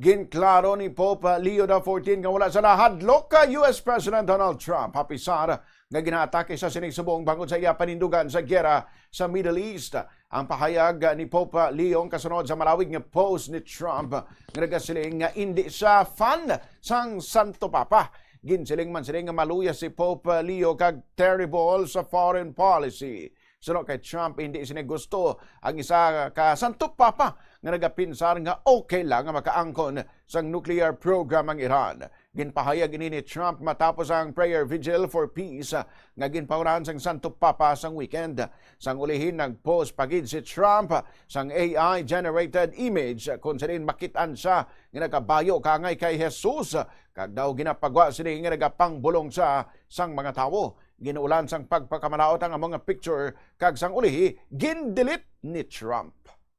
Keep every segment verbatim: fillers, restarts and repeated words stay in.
Ginklaro ni Pope Leo the fourteenth nga wala sa nahadlok ka U S President Donald Trump, apisar nga ginaatake sa sining subong bangod sa iya panindugan sa giyera sa Middle East. Ang pahayag ni Pope Leo kasunod sa malawig nga post ni Trump nga nagasiling nga indi siya fan sang Santo Papa. Ginsiling man sini nga maluya si Pope Leo kag terrible sa foreign policy. Suno kay Trump, hindi sini gusto ang isa ka Santo Papa nga nagapinsar nga okay lang nga makaangkon sang nuclear program ang Iran. Ginpahayag ini ni Trump matapos ang prayer vigil for peace, ah, nga ginpahunahan sang Santo Papa sang weekend. Sang ulihi, nag-post pa gid si Trump sang A I-generated image, ah, kung sining makit-an siya nga nagabayo kaangay kay Jesus, ah, kag daw ginapagwa sini nga nagapangbulong siya sang mga tawo. Ginuulan sang pagpakamalaut ang amo nga picture, kag sang ulihi, gin-delete ni Trump.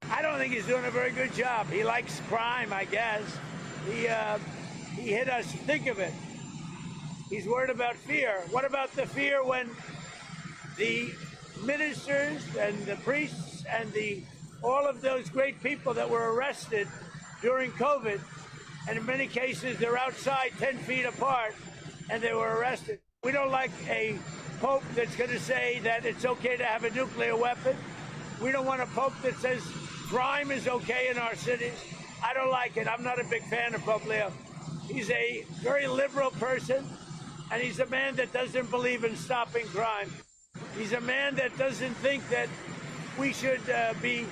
I don't think he's doing a very good job. He likes crime, I guess. He uh, he hit us. Think of it. He's worried about fear. What about the fear when the ministers and the priests and the all of those great people that were arrested during COVID, and in many cases they're outside ten feet apart, and they were arrested. We don't like a pope that's going to say that it's okay to have a nuclear weapon. We don't want a pope that says crime is okay in our cities. I don't like it. I'm not a big fan of Pope Leo. He's a very liberal person, and he's a man that doesn't believe in stopping crime. He's a man that doesn't think that we should uh, be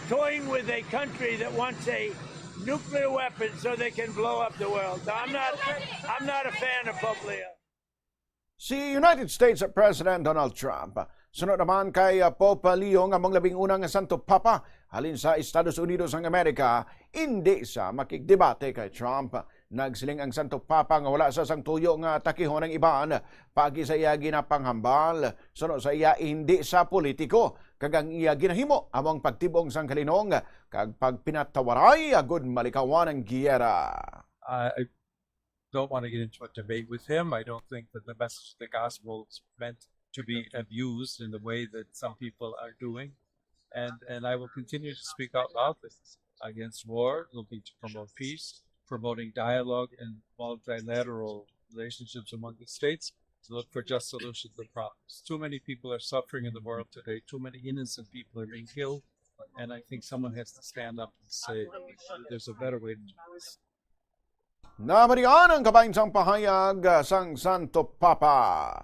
toying with a country that wants a nuclear weapon so they can blow up the world. I'm not, I'm not a fan of Pope Leo. Si United States President Donald Trump, sunod naman kay, ah, Pope Leo nga among labing una nga Santo Papa halin sa Estados Unidos ng Amerika, hindi sa makigdebate kay Trump. Nagsiling ang Santo Papa nga wala sa sang tuyo nga atakihon ang iban paagi sa iya ginapanghambal. Suno sa iya, hindi sa politiko, kag ang iya ginahimo amo ang pagtibong sang kalinong kag pagpinatawaray agud malikawan ang giyera. I don't want to get into a debate with him. I don't think that the message of the gospel is meant to be abused in the way that some people are doing. And and I will continue to speak out loudly against war. It will be to promote peace, promoting dialogue and multilateral relationships among the states to look for just solutions to problems. Too many people are suffering in the world today. Too many innocent people are being killed. And I think someone has to stand up and say there's a better way to do this. Namarian ang kabahin sang pahayag, ah, sang Santo Papa.